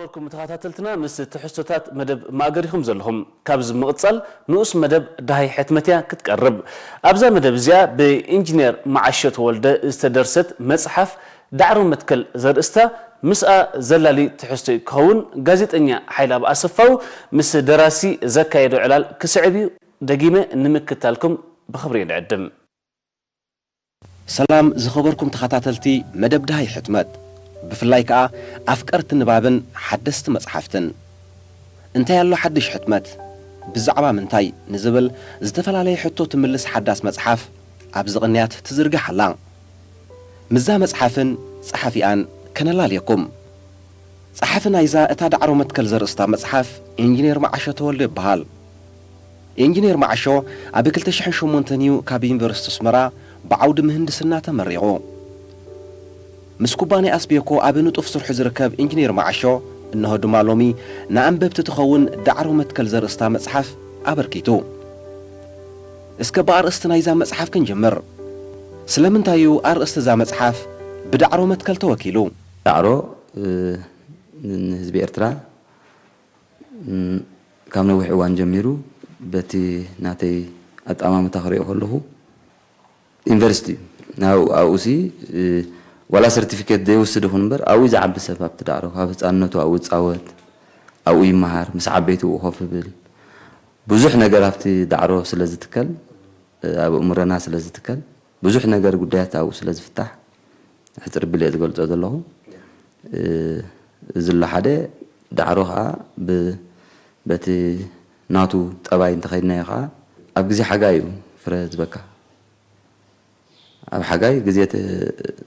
ክቡራትኩም ተኸታተልትና፣ ምስ ትሕዝቶታት መደብ ማእገር ኢኹም ዘለኹም። ካብዚ ብምቕጻል ንኡስ መደብ ደሃይ ሕትመት እያ ክትቀርብ። ኣብዛ መደብ እዚኣ ብኢንጂነር መዓሾ ተወልደ ዝተደርሰት መጽሓፍ ዳዕሮ መትከል ዘርእስታ ምስኣ ዘላሊ ትሕዝቶ ክኸውን፣ ጋዜጠኛ ሓይለኣብ ኣሰፋው ምስ ደራሲ ዘካየዶ ዕላል ክስዕብ እዩ። ደጊመ ንምክታልኩም ብኽብሪ ንዕድም። ሰላም ዝኸበርኩም ተኸታተልቲ መደብ ደሃይ ሕትመት፣ ብፍላይ ከኣ ኣፍቀርቲ ንባብን ሓደስቲ መጽሓፍትን። እንታይ ኣሎ ሓድሽ ሕትመት? ብዛዕባ ምንታይ? ንዝብል ዝተፈላለየ ሕቶ ትምልስ ሓዳስ መጽሓፍ ኣብዚ ቅንያት ትዝርጋሕ ኣላ። ምስዛ መጽሓፍን ጸሓፊኣን ከነላልየኩም። ጸሓፊ ናይዛ እታ ዳዕሮ መትከል ዘርእስታ መጽሓፍ ኢንጂነር መዓሾ ተወልደ ይበሃል። ኢንጂነር መዓሾ ኣብ ክልተ ሽሕን ሸሞንተን እዩ ካብ ዩኒቨርሲቲ ኣስመራ ብዓውዲ ምህንድስና ተመሪቑ። ምስ ኩባንያ ኣስቤኮ ኣብ ንጡፍ ስርሑ ዝርከብ ኢንጂነር መዓሾ፣ እንሆ ድማ ሎሚ ንኣንበብቲ ትኸውን ዳዕሮ መትከል ዘርእስታ መጽሓፍ ኣበርኪቱ። እስከ ብኣርእስቲ ናይዛ መጽሓፍ ክንጅምር። ስለምንታይ እዩ ኣርእስቲ እዛ መጽሓፍ ብዳዕሮ መትከል ተወኪሉ? ዳዕሮ፣ እ፣ ንህዝቢ ኤርትራ፣ ም፣ ካብ ነዊሕ እዋን ጀሚሩ በቲ ናተይ ኣጠማምታ ክሪኦ ከለኹ ዩኒቨርሲቲ እዩ። ናብ ኣብኡሲ፣ እ፣ ዋላ ሰርቲፊኬት ዘይወስድ ይኹን እምበር ኣብኡ እዩ ዝዓቢ ሰብ። ኣብቲ ዳዕሮ ካብ ህፃንነቱ ኣብኡ ይፃወት፣ ኣብኡ ይመሃር፣ ምስ ዓበይቲ ኣብኡ ኮፍ ይብል። ብዙሕ ነገር ኣብቲ ዳዕሮ ስለ ዝትከል፣ እ፣ ኣብ ኣእምሮና ስለ ዝትከል፣ ብዙሕ ነገር ጉዳያት ኣብኡ ስለ ዝፍታሕ፣ ሕጽር ቢለ እየ ዝገልጾ ዘለኹ። እ፣ እዚ ኣሎ ሓደ። ዳዕሮ ኸኣ ብ-፣ በቲ ናቱ ጠባይ እንተኸይድናዮ ኸኣ፣ ኣብ ግዜ ሓጋይ እዩ ፍረ ዝበካ። ኣብ ሓጋይ ግዜ ተ-፣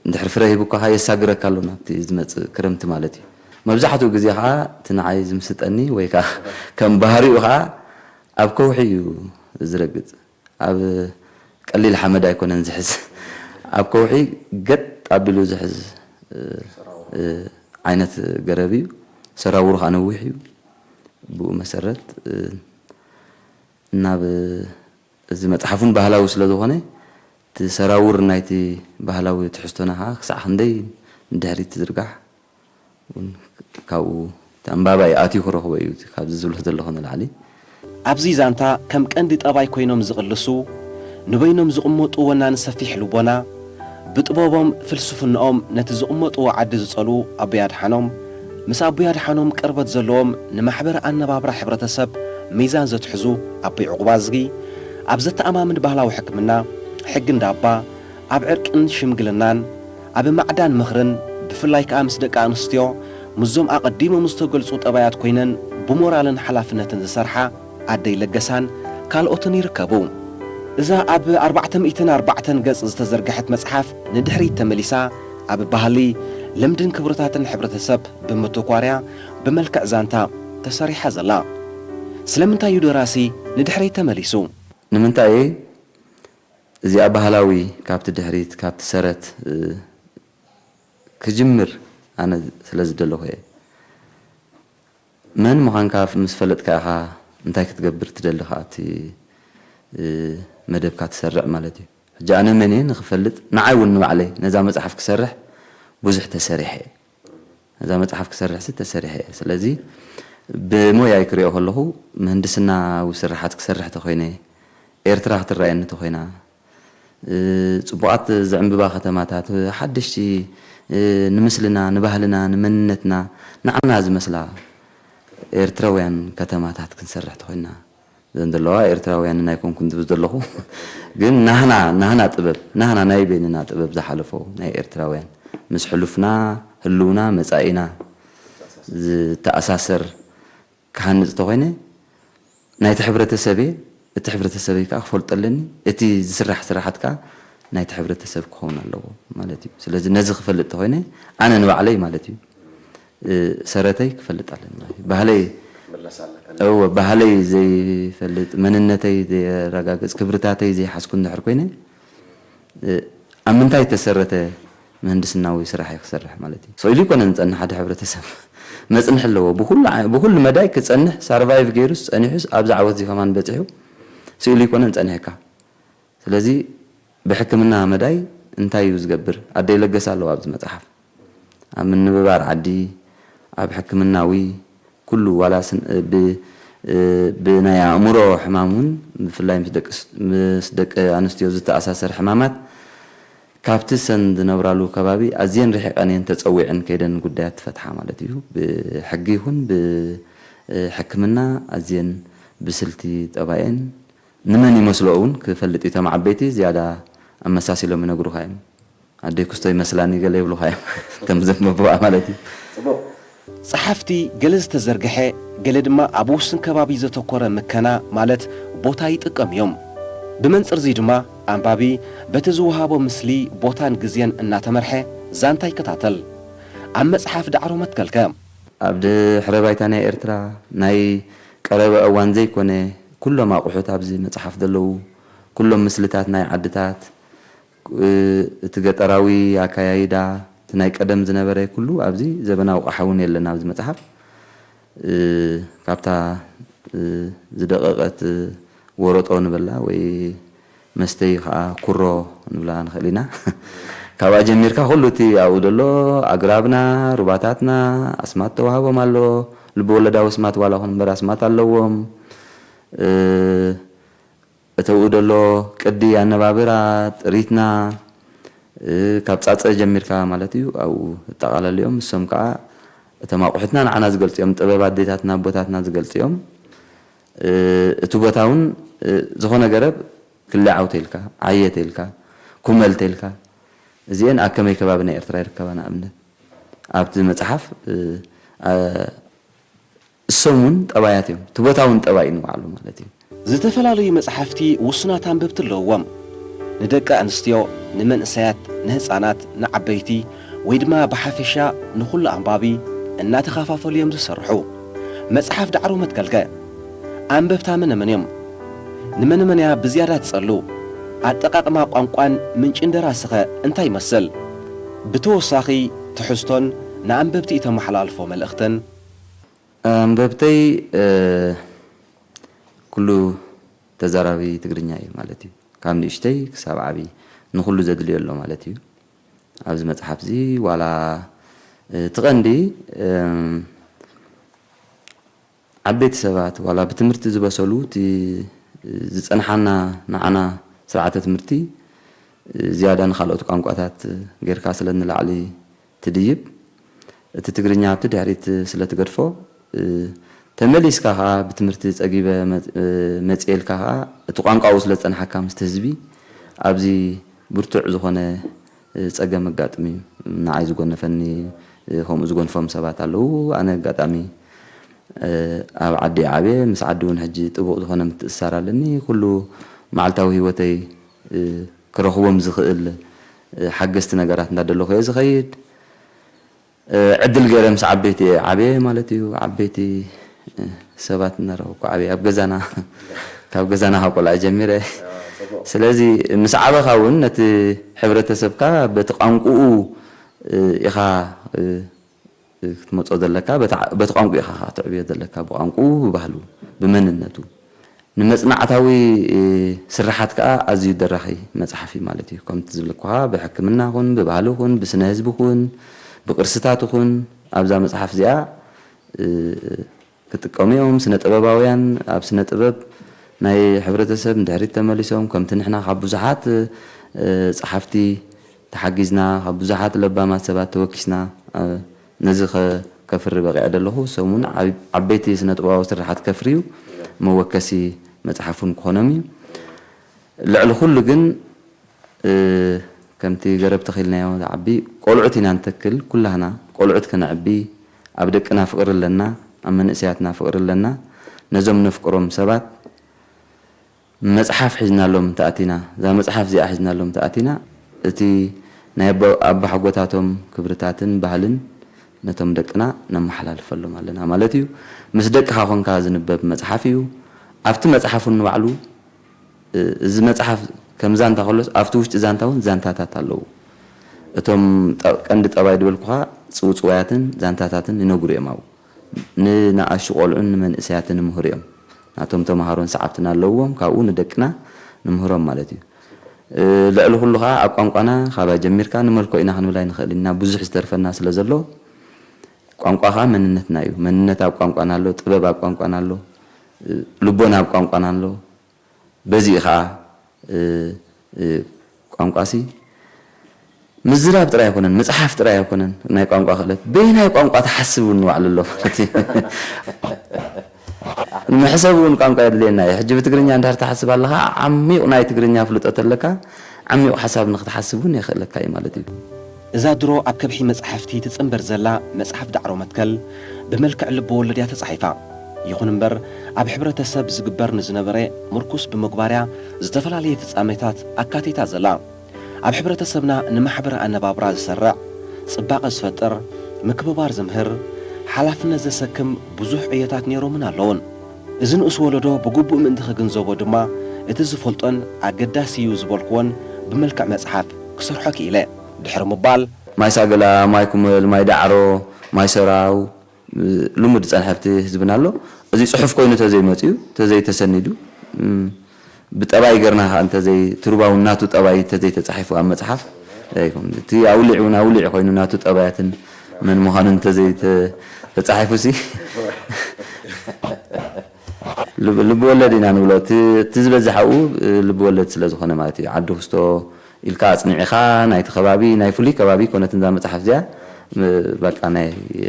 እንድሕር ፍረ ሂቡካ ኸኣ የሳግረካ ኣሎ ናብቲ ዝመጽእ ክረምቲ ማለት እዩ። መብዛሕትኡ ግዜ ኸኣ እቲ ንዓይ ዝምስጠኒ ወይ ከኣ ከም ባህሪኡ ኸኣ ኣብ ከውሒ እዩ ዝረግጽ። ኣብ ቀሊል ሓመድ ኣይኮነን ዝሕዝ። ኣብ ከውሒ ገጥ ኣቢሉ ዝሕዝ፣ እ፣ እ፣ ዓይነት ገረብ እዩ። ሰራውሩ ኸኣ ነዊሕ እዩ። ብኡ መሰረት፣ እ፣ ናብ እዚ መጽሓፍ እውን ባህላዊ ስለ ዝኾነ፣ እቲ ሰራውር ናይቲ ባህላዊ ትሕዝቶና ኸዓ ክሳዕ ክንደይ ንድሕሪት ትዝርጋሕ እውን ካብኡ እቲ ኣንባባይ ኣትዩ ክረኽቦ እዩ፣ እቲ ካብዚ ዝብሎ ዘለኹ ንላዕሊ። ኣብዚ ዛንታ ከም ቀንዲ ጠባይ ኮይኖም ዝቕልሱ፣ ንበይኖም ዝቕመጡ ወናኒ ሰፊሕ ልቦና፣ ብጥበቦም ፍልስፍናኦም ነቲ ዝቕመጥዎ ዓዲ ዝጸልዉ ኣቦይ ኣድሓኖም፣ ምስ ኣቦይ ኣድሓኖም ቅርበት ዘለዎም ንማሕበረ ኣነባብራ ሕብረተሰብ ሚዛን ዘትሕዙ ኣቦይ ዕቑባዝጊ፣ ኣብ ዘተኣማምን ባህላዊ ሕክምና፣ ሕጊ እንዳባ፣ ኣብ ዕርቅን ሽምግልናን፣ ኣብ ማዕዳን ምኽርን፣ ብፍላይ ከኣ ምስ ደቂ ኣንስትዮ፣ ምስዞም ኣቐዲሞም ዝተገልጹ ጠባያት ኮይነን ብሞራልን ሓላፍነትን ዝሰርሓ ኣደይ ለገሳን ካልኦትን ይርከቡ። እዛ ኣብ ኣርባዕተ ሚእትን ኣርባዕተን ገጽ ዝተዘርግሐት መጽሓፍ ንድሕሪት ተመሊሳ ኣብ ባህሊ፣ ልምድን ክብርታትን ሕብረተሰብ ብምትኳርያ ብመልክዕ ዛንታ ተሰሪሓ ዘላ። ስለምንታይ እዩ ደራሲ ንድሕሪት ተመሊሱ? ንምንታይ እዚኣ ባህላዊ ካብቲ ድሕሪት፣ ካብቲ ሰረት፣ እ፣ ክጅምር ኣነ ስለ ዝደለኹ እየ። መን ምዃንካ ምስ ፈለጥካ ኢኻ እንታይ ክትገብር ትደሊ ከኣ እቲ፣ እ፣ መደብካ ትሰርዕ ማለት እዩ። ሕጂ ኣነ መን እየ ንኽፈልጥ፣ ንዓይ እውን ንባዕለይ ነዛ መጽሓፍ ክሰርሕ ብዙሕ ተሰሪሐ እየ። ነዛ መጽሓፍ ክሰርሕሲ ተሰሪሐ እየ። ስለዚ ብሞያይ ክሪኦ ከለኹ ምህንድስናዊ ስርሓት ክሰርሕ ተኾይነ፣ ኤርትራ ክትረኣየኒ ተኾይና፣ እ፣ ጽቡቓት ዝዕምብባ ከተማታት፣ ሓደሽቲ፣ እ፣ ንምስልና፣ ንባህልና፣ ንመንነትና፣ ንዓና ዝመስላ ኤርትራውያን ከተማታት ክንሰርሕ ተኾይና፣ እዘን ዘለዋ ኤርትራውያን ኣይኮንኩን ዝብል ዘለኹ፣ ግን ናህና፣ ናህና ጥበብ፣ ናህና ናይ በይንና ጥበብ ዝሓለፎ ናይ ኤርትራውያን ምስ ሕሉፍና፣ ህልውና፣ መጻኢና ዝተኣሳሰር ክሃንጽ ተኾይነ፣ ናይቲ ሕብረተሰብ እየ፣ እቲ ሕብረተሰበይ ከኣ ክፈልጦ ኣለኒ፣ እቲ ዝስራሕ ስራሓት ከኣ ናይቲ ሕብረተሰብ ክኸውን ኣለዎ ማለት እዩ። ስለዚ ነዚ ክፈልጥ ተኾይነ፣ ኣነ ንባዕለይ ማለት እዩ፣ እ፣ ሰረተይ ክፈልጥ ኣለኒ ማለት እዩ። ባህለይ፣ እወ፣ ባህለይ ዘይፈልጥ፣ መንነተይ ዘየረጋግጽ፣ ክብርታተይ ዘይሓዝኩ እንድሕር ኮይነ፣ እ፣ ኣብ ምንታይ ተሰረተ ምህንድስናዊ ስራሕ እየ ክሰርሕ ማለት እዩ። ስኢሉ ይኮነን ዝጸንሕ ሓደ ሕብረተሰብ። መጽንሒ ኣለዎ። ብኹሉ ዓይ-፣ ብኹሉ መዳይ ክጸንሕ፣ ሳርቫይቭ ገይሩስ ጸኒሑስ ኣብዚ ዓወት እዚ ከማን በጺሑ ስኢሉ ይኮነን ጸኒሕካ። ስለዚ ብሕክምና መዳይ እንታይ እዩ ዝገብር? ኣደይ ለገሰ ኣለዋ ኣብዚ መጽሓፍ። ኣብ ምንብባር ዓዲ፣ ኣብ ሕክምናዊ ኩሉ ዋላ ስን- ብ- ብናይ ኣእምሮ ሕማም እውን ብፍላይ ምስ ደቂ ስ- ምስ ደቂ ኣንስትዮ ዝተኣሳሰር ሕማማት ካብቲ ሰን ዝነብራሉ ከባቢ ኣዝየን ርሒቐን እየን ተጸዊዐን ከይደን ጉዳያት ትፈትሓ ማለት እዩ። ብሕጊ ይኹን ብሕክምና ኣዝየን ብስልቲ ጠባየን ንመን ይመስልኦ እውን ክፈልጥ እዩ። እቶም ዓበይቲ ዝያዳ ኣመሳሲሎም ይነግሩኻ እዮም። ኣደይ ኩስቶ ይመስላኒ ገለ ይብሉኻ እዮም። እቶም ዘንበብዋ ማለት እዩ። ጸሓፍቲ ገለ ዝተዘርግሐ ገለ ድማ ኣብ ውሱን ከባቢ ዘተኮረ ምከና ማለት ቦታ ይጥቀም እዮም። ብመንጽርዚ ድማ ኣንባቢ በቲ ዝወሃቦ ምስሊ ቦታን ግዜን እናተመርሐ ዛንታ ይከታተል። ኣብ መጽሓፍ ዳዕሮ መትከልከ ኣብ ድሕረ ባይታ ናይ ኤርትራ ናይ ቀረበ እዋን ዘይኮነ ኩሎም ኣቑሑት ኣብዚ መጽሓፍ ዘለዉ ኩሎም ምስልታት ናይ ዓድታት እቲ ገጠራዊ ኣካያይዳ እቲ ናይ ቀደም ዝነበረ ኩሉ ኣብዚ ዘበናዊ ኣቕሓ እውን የለን ኣብዚ መጽሓፍ። ካብታ ዝደቐቐት ወረጦ ንበላ ወይ መስተይ ከዓ ኩሮ ንብላ ንኽእል ኢና። ካብኣ ጀሚርካ ኩሉ እቲ ኣብኡ ዘሎ ኣግራብና፣ ሩባታትና ኣስማት ተዋህቦም ኣሎ። ልቢ ወለዳዊ ኣስማት ዋላ ኹን እምበር ኣስማት ኣለዎም። እተውኡ ዘሎ ቅዲ ኣነባብራ ጥሪትና ካብ ፃፀ ጀሚርካ ማለት እዩ ኣብኡ እጠቓለሉ እዮም። ንሶም ከዓ እቶም ኣቑሑትና ንዓና ዝገልፁ እዮም። ጥበብ ኣዴታትና ኣቦታትና ዝገልፁ እዮም። እቲ ቦታ እውን ዝኾነ ገረብ ክለ ዓውተ ኢልካ ዓየተ ኢልካ ኩመልተ ኢልካ እዚአን ኣብ ከመይ ከባቢ ናይ ኤርትራ ይርከባ? ንኣብነት ኣብቲ መፅሓፍ እሶም እውን ጠባያት እዮም። እቲ ቦታ እውን ጠባይ እዩ ንባዕሉ ማለት እዩ። ዝተፈላለዩ መጻሕፍቲ ውሱናት ኣንበብቲ ኣለውዎም። ንደቂ ኣንስትዮ፣ ንመንእሰያት፣ ንህጻናት፣ ንዓበይቲ ወይ ድማ ብሓፈሻ ንኹሉ ኣንባቢ እናተኸፋፈሉ እዮም ዝሰርሑ። መጽሓፍ ዳዕሮ መትከልከ ኣንበብታ መነመን እዮም? ንመንመንያ ብዝያዳ ትጸሉ? ኣጠቓቕማ ቋንቋን ምንጭን ደራስኸ እንታይ ይመስል? ብተወሳኺ ትሕዝቶን ንኣንበብቲ እተመሓላልፎ መልእኽትን ኣንበብተይ ኩሉ ተዛራቢ ትግርኛ እዩ ማለት እዩ። ካብ ንእሽተይ ክሳብ ዓብዪ ንኹሉ ዘድልዮ ኣሎ ማለት እዩ። ኣብዚ መፅሓፍ እዚ ዋላ እቲ ቀንዲ ዓበይቲ ሰባት ዋላ ብትምህርቲ ዝበሰሉ እቲ ዝፀንሓና ንዓና ስርዓተ ትምህርቲ ዝያዳ ንካልኦት ቋንቋታት ጌርካ ስለ ንላዕሊ ትድይብ፣ እቲ ትግርኛ ኣብቲ ድሕሪት ስለ ትገድፎ፣ ተመሊስካ ኸዓ ብትምህርቲ ጸጊበ መጽኤ ኢልካ ኸዓ እቲ ቋንቋኡ ስለ ዝጸንሓካ ምስቲ ህዝቢ ኣብዚ ብርቱዕ ዝኾነ ጸገም ኣጋጥም እዩ። ንዓይ ዝጎነፈኒ ከምኡ ዝጎንፎም ሰባት ኣለዉ። ኣነ ኣጋጣሚ ኣብ ዓዲ እየ ዓብየ፣ ምስ ዓዲ እውን ሕጂ ጥቡቕ ዝኾነ ምትእስሳር ኣለኒ። ኩሉ መዓልታዊ ህይወተይ ክረኽቦም ዝኽእል ሓገዝቲ ነገራት እንዳደለኹ እየ ዝኸይድ። ዕድል ገይረ ምስ ዓበይቲ እየ ዓብየ ማለት እዩ። ዓበይቲ ሰባት እናረኸብኩ ዓብየ ኣብ ገዛና ካብ ገዛና ካብ ቆልዓ ጀሚረ። ስለዚ ምስ ዓበኻ እውን ነቲ ሕብረተሰብካ በቲ ቋንቁኡ ኢኻ ክትመጾ ዘለካ በቲ ቋንቁ ኢኻ ከዓ ትዕብዮ ዘለካ ብቋንቁ ብባህሉ ብመንነቱ ንመጽናዕታዊ ስርሓት ከዓ ኣዝዩ ደራኺ መጽሓፍ እዩ ማለት እዩ። ከምቲ ዝብለኩ ከዓ ብሕክምና ኹን ብባህሊ ኹን ብስነ ህዝቢ ኹን ብቅርስታት ኹን ኣብዛ መጽሓፍ እዚኣ ክጥቀሙ እዮም። ስነ ጥበባውያን ኣብ ስነ ጥበብ ናይ ሕብረተሰብ ንድሕሪት ተመሊሶም ከምቲ ንሕና ካብ ብዙሓት ጸሓፍቲ ተሓጊዝና ካብ ብዙሓት ለባማት ሰባት ተወኪስና ነዚ ከፍሪ በቂዐ ደለኹ። ሰሙን ዓበይቲ ስነ ጥበባዊ ስርሓት ከፍርዩ መወከሲ መፅሓፍ እውን ክኾኖም እዩ። ልዕሊ ኩሉ ግን ከምቲ ገረብ ተኺልናዮ ዝዓቢ ቆልዑት ኢና ንተክል። ኩላህና ቆልዑት ከነዕቢ ኣብ ደቅና ፍቕሪ ኣለና፣ ኣብ መንእሰያትና ፍቕሪ ኣለና። ነዞም ነፍቅሮም ሰባት መጽሓፍ ሒዝናሎም እንተኣቲና፣ እዛ መጽሓፍ እዚኣ ሒዝናሎም እንተኣቲና፣ እቲ ናይ ኣቦ ኣቦሓጎታቶም ክብርታትን ባህልን ነቶም ደቅና ነመሓላልፈሎም ኣለና ማለት እዩ። ምስ ደቅኻ ኮንካ ዝንበብ መጽሓፍ እዩ። ኣብቲ መጽሓፍ እውን ንባዕሉ እዚ መጽሓፍ ከም ዛንታ ከሎስ ኣብቲ ውሽጢ ዛንታ እውን ዛንታታት ኣለዉ። እቶም ቀንዲ ጠባይ ዝበልኩኻ ጽውጽዋያትን ዛንታታትን ይነግሩ እዮም ኣብኡ። ንነኣሽቱ ቆልዑን ንመንእሰያትን ይምህሩ እዮም። ናቶም ተምሃሮን ሰዓብትን ኣለውዎም፣ ካብኡ ንደቅና ንምህሮም ማለት እዩ። ልዕሊ ኩሉ ከዓ ኣብ ቋንቋና ካባይ ጀሚርካ ንመልክዖ ኢና ክንብል ኣይንኽእል ኢና፣ ብዙሕ ዝተርፈና ስለ ዘሎ ቋንቋ ኸዓ መንነትና እዩ። መንነት ኣብ ቋንቋና ኣሎ፣ ጥበብ ኣብ ቋንቋና ኣሎ፣ እ፣ ልቦና ኣብ ቋንቋና ኣሎ። በዚ ኸዓ፣ እ፣ እ፣ ቋንቋሲ ምዝራብ ጥራይ ኣይኮነን፣ ምጽሓፍ ጥራይ ኣይኮነን፣ ናይ ቋንቋ ክእለት፣ በየናይ ቋንቋ ትሓስብ እውን ንባዕሉ ኣሎ ማለት እዩ። ንመሕሰብ እውን ቋንቋ የድልየና እዩ። ሕጂ ብትግርኛ እንድሕር ትሓስብ ኣለኻ፣ ዓሚቕ ናይ ትግርኛ ፍልጠት ኣለካ፣ ዓሚቕ ሓሳብ ንክትሓስብ እውን የኽእለካ እዩ ማለት እዩ። እዛ ድሮ ኣብ ከብሒ መጻሕፍቲ ትጽንበር ዘላ መጽሓፍ ዳዕሮ መትከል፣ ብመልክዕ ልበ ወለድ እያ ተጻሒፋ። ይኹን እምበር፣ ኣብ ሕብረተሰብ ዝግበር ንዝነበረ ምርኩስ ብምግባር እያ ዝተፈላለየ ፍጻሜታት ኣካቲታ ዘላ። ኣብ ሕብረተሰብና ንማሕበረ ኣነባብራ ዝሰርዕ፣ ጽባቐ ዝፈጥር፣ ምክብባር ዝምህር፣ ሓላፍነት ዘሰክም ብዙሕ ዕዮታት ነይሮምን ኣለዉን። እዚ ንኡስ ወለዶ ብግቡእ ምእንቲ ክግንዘቦ ድማ፣ እቲ ዝፈልጦን ኣገዳሲ እዩ ዝበልክዎን ብመልክዕ መጽሓፍ ክሰርሖ ክኢለ። ድሕሪ ምባል፣ ማይ ሳገላ፣ ማይ ኩመል፣ ማይ ዳዕሮ፣ ማይ ሰራው፣ ልሙድ ዝጸንሐ ኣብቲ ህዝብና ኣሎ። እዚ ጽሑፍ ኮይኑ ተዘይመጽዩ፣ ተዘይተሰኒዱ፣ እም፣ ብጠባይ ገርና ከኣ እንተዘይ-፣ ትርባውን ናቱ ጠባይ እንተዘይተጻሒፉ ኣብ መጽሓፍ ኣይኮን። እቲ ኣውሊዕ እውን ኣውሊዕ ኮይኑ ናቱ ጠባያትን መን ምዃኑ እንተዘይተ-፣ ተጻሒፉ ሲ፣ ልብ-፣ ልብ ወለድ ኢና ንብሎ። እቲ፣ እቲ ዝበዝሕ ኣብኡ ልብ ወለድ ስለ ዝኾነ ማለት እዩ። ዓዲ ክስቶ ኢልካ ኣጽኒዕኻ ናይቲ ከባቢ፣ ናይ ፍሉይ ከባቢ ኮነት እንዛ መጽሓፍ እዚኣ፣ ም-፣ በቃ ናይ፣ እ፣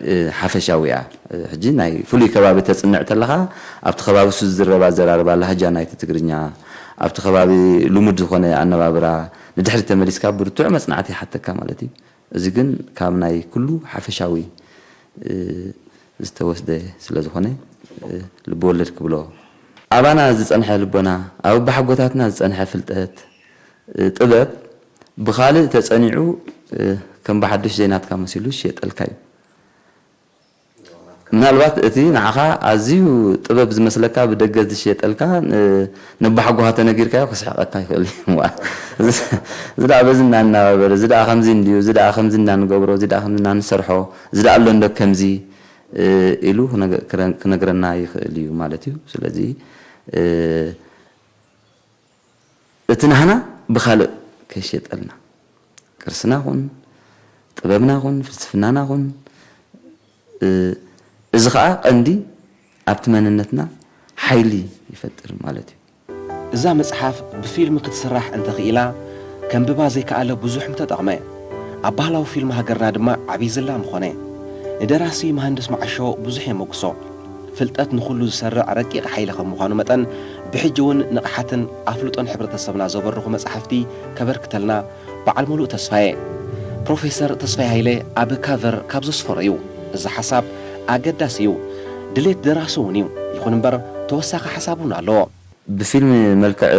እ፣ ሓፈሻዊ እያ። ሕጂ ናይ ፍሉይ ከባቢ ተጽንዕ ተለኻ፣ ኣብቲ ከባቢ እሱ ዝዝረብ ኣዘራርባ፣ ላህጃ ናይቲ ትግርኛ፣ ኣብቲ ከባቢ ልሙድ ዝኾነ ኣነባብራ፣ ንድሕሪት ተመሊስካ ብርቱዕ መጽናዕቲ ይሓተካ ማለት እዩ። እዚ ግን ካብ ናይ ኩሉ ሓፈሻዊ፣ እ፣ ዝተወስደ ስለ ዝኾነ፣ እ፣ ልበወለድ ክብሎ። ኣባና ዝጸንሐ ልቦና፣ ኣብ ኣቦሓጎታትና ዝጸንሐ ፍልጠት፣ እ፣ ጥበብ ብኻልእ ተጸኒዑ፣ እ፣ ከም ብሓድሽ ዘይናትካ መሲሉ ዝሽየጠልካ እዩ። ምናልባት እቲ ንዓኻ ኣዝዩ ጥበብ ዝመስለካ ብደገ ዝሽየጠልካ፣ እ፣ ነባሓጎኻ ተነጊርካዮ ክስሕቐካ ይኽእል እዩ። ዋ፣ እዚ፣ እዚ ደኣ በዚ እናናባበር፣ እዚ ደኣ ከምዚ እንድዩ፣ እዚ ደኣ ከምዚ እናንገብሮ፣ እዚ ደኣ ከምዚ እናንሰርሖ፣ እዚ ደኣ ኣሎ እንዶ ከምዚ፣ እ፣ ኢሉ ክነገ-፣ ክረ-፣ ክነግረና ይኽእል እዩ ማለት እዩ። ስለዚ፣ እ፣ እቲ ናህና ብኻልእ ከይሽየጠልና፣ ቅርስና ኹን፣ ጥበብና ኹን፣ ፍልስፍናና ኹን፣ እ፣ እዚ ኸኣ ቀንዲ ኣብቲ መንነትና ሓይሊ ይፈጥር ማለት እዩ። እዛ መጽሓፍ ብፊልም ክትስራሕ እንተኽኢላ፣ ከንብባ ዘይከኣለ ብዙሕ ምተጠቕመ። ኣብ ባህላዊ ፊልም ሃገርና ድማ ዓብዪ ዝላ ምኾነ። ንደራሲ መሃንድስ መዓሾ ብዙሕ የመጉሶ። ፍልጠት ንኹሉ ዝሰርዕ ረቂቕ ሓይሊ ከም ምዃኑ መጠን፣ ብሕጂ እውን ንቕሓትን ኣፍልጦን ሕብረተሰብና ዘበርኹ መጻሕፍቲ ከበርክተልና በዓል ሙሉእ ተስፋ እየ። ፕሮፌሰር ተስፋይ ሃይለ ኣብ ካቨር ካብ ዘስፈሮ እዩ። እዚ ሓሳብ ኣገዳሲ እዩ። ድሌት ደራሲ እውን እዩ። ይኹን እምበር፣ ተወሳኺ ሓሳብ እውን ኣለዎ። ብፊልም መልክዕ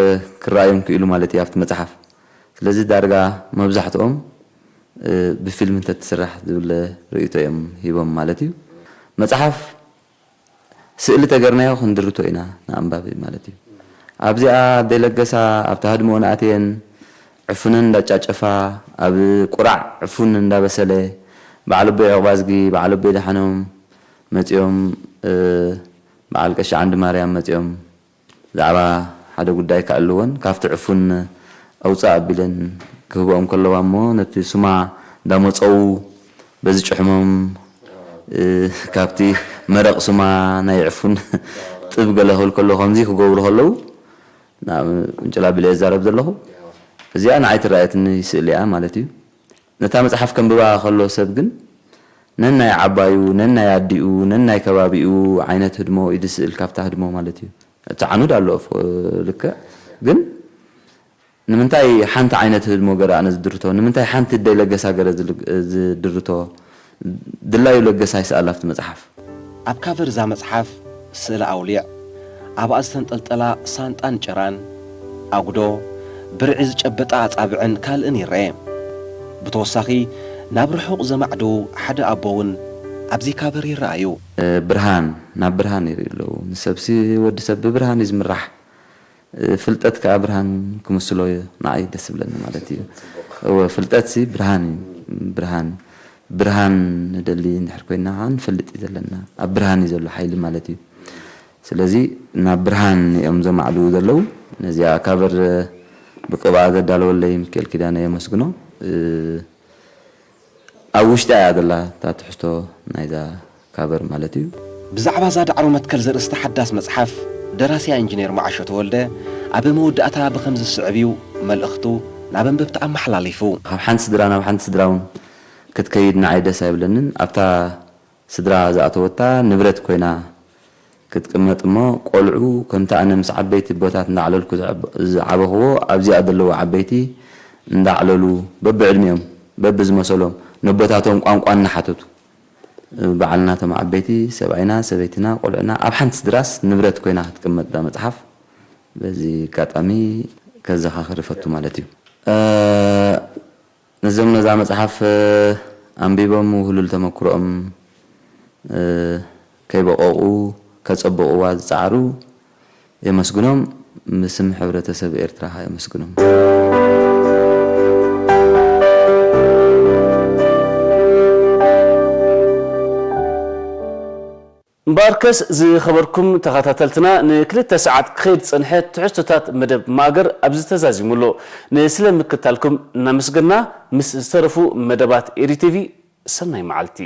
ክረኣዮም ክኢሉ ማለት እዩ ኣብቲ መጽሓፍ። ስለዚ ዳርጋ መብዛሕትኦም፣ እ፣ ብፊልም እንተትስራሕ ዝብል ርእይቶ እዮም ሂቦም ማለት እዩ። መጽሓፍ ስእሊ ተገርናዮ ክንድርቶ ኢና ንኣንባቢ ማለት እዩ። ኣብዚኣ ኣደይ ለገሳ ኣብቲ ህድሞኦን ኣትየን ዕፉነን እንዳጫጨፋ፣ ኣብ ቁራዕ ዕፉን እንዳበሰለ፣ በዓል ኣቦይ ዑቕባዝጊ፣ በዓል ኣቦይ ደሓኖም መጺኦም፣ እ፣ በዓል ቀሺ ዓንዲ ማርያም መጺኦም፣ ብዛዕባ ሓደ ጉዳይ ከእልወን፣ ካብቲ ዕፉን ኣውጽእ ኣቢለን ክህብኦም ከለዋ እሞ፣ ነቲ ሱማ እንዳመጸዉ በዚ ጭሕሞም፣ እ፣ ካብቲ መረቕ ሱማ ናይ ዕፉን ጥብ ገለ ክብል ከሎ፣ ከምዚ ክገብሩ ከለዉ፣ ናብ ምንጭል ኣቢለ እዛረብ ዘለኹ። እዚኣ ንዓይ ትረኣየትኒ ስእሊ እያ ማለት እዩ። ነታ መጽሓፍ ከንብባ ከሎ ሰብ ግን ነናይ ዓባዩ፣ ነናይ ኣዲኡ፣ ነናይ ከባቢኡ ዓይነት ህድሞ ይድስእል፣ ካብታ ህድሞ ማለት እዩ። እቲ ዓኑድ ኣሎ፣ ኦፍ-፣ ልክዕ። ግን ንምንታይ ሓንቲ ዓይነት ህድሞ ገረ ኣነ ዝድርቶ? ንምንታይ ሓንቲ ኣደይ ለገሳ ገረ ዝል-፣ ዝድርቶ? ድላዩ ለገሳ ይስኣል ኣብቲ መጽሓፍ። ኣብ ካቨር እዛ መጽሓፍ ስእሊ ኣውሊዕ፣ ኣብኣ ዝተንጠልጠላ ሳንጣን ጭራን፣ ኣጉዶ፣ ብርዒ ዝጨበጣ ኣጻብዕን ካልእን ይረኤ። ብተወሳኺ፣ ናብ ርሑቕ ዘማዕድዉ ሓደ ኣቦ እውን ኣብዚ ካቨር ይረኣዩ። ብርሃን፣ ናብ ብርሃን ይርእዩ ኣለዉ። ንሰብሲ፣ ወዲ ሰብ ብብርሃን እዩ ዝምራሕ። ፍልጠት ከኣ ብርሃን ክምስሎ እዩ ንዓይ ደስ ዝብለኒ ማለት እዩ። እወ፣ ፍልጠትሲ ብርሃን እዩ። ብርሃን፣ ብርሃን ንደሊ እንድሕር ኮይንና ከኣ ንፈልጥ እዩ ዘለና። ኣብ ብርሃን እዩ ዘሎ ሓይሊ ማለት እዩ። ስለዚ ናብ ብርሃን እዮም ዘማዕድዉ ዘለዉ። ነዚኣ ካቨር ብቅብኣ ዘዳለወለይ ሚካኤል ኪዳነ የመስግኖ። እ፣ ኣብ ውሽጢ እያ ዘላ እታ ትሕዝቶ ናይዛ ካቨር ማለት እዩ። ብዛዕባ እዛ ዳዕሮ መትከል ዘርእስታ ሓዳስ መጽሓፍ፣ ደራሲያ ኢንጂነር መዓሾ ተወልደ ኣብ መወዳእታ ብኸምዚ ዝስዕብ እዩ መልእኽቱ ናብ ኣንበብቲ ኣመሓላሊፉ። ካብ ሓንቲ ስድራ ናብ ሓንቲ ስድራ እውን ክትከይድ ንዓይ ደስ ኣይብለንን። ኣብታ ስድራ ዝኣተወታ ንብረት ኮይና ክትቅመጥ እሞ ቆልዑ ከምቲ ኣነ ምስ ዓበይቲ ኣቦታት እንዳዕለልኩ ዝዓበኽዎ ኣብዚኣ ዘለዉ ዓበይቲ እንዳዕለሉ በብዕድሚኦም በብዝመሰሎም ነቦታቶም ቋንቋ እናሓተቱ በዓል ናቶም ዓበይቲ ሰብኣይና ሰበይትና ቆልዑና ኣብ ሓንቲ ስድራስ ንብረት ኮይና ክትቅመጥ እዛ መፅሓፍ በዚ ኣጋጣሚ ከዘኻኽር እፈቱ ማለት እዩ። ነዞም ነዛ መጽሓፍ ኣንቢቦም ውህሉል ተመክሮኦም ከይበቐቑ ከጸብቑዋ ዝጸዓሩ የመስግኖም። ብስም ሕብረተሰብ ኤርትራ ከኣ የመስግኖም። እምበኣርከስ ዝኸበርኩም ተኸታተልትና ንክልተ ሰዓት ክኸይድ ዝጸንሐ ትሕዝቶታት መደብ ማእገር ኣብዚ ተዛዚሙ ኣሎ። ንስለ ምክታልኩም እናመስገና ምስ ዝተረፉ መደባት ኤሪ ቲቪ ሰናይ መዓልቲ።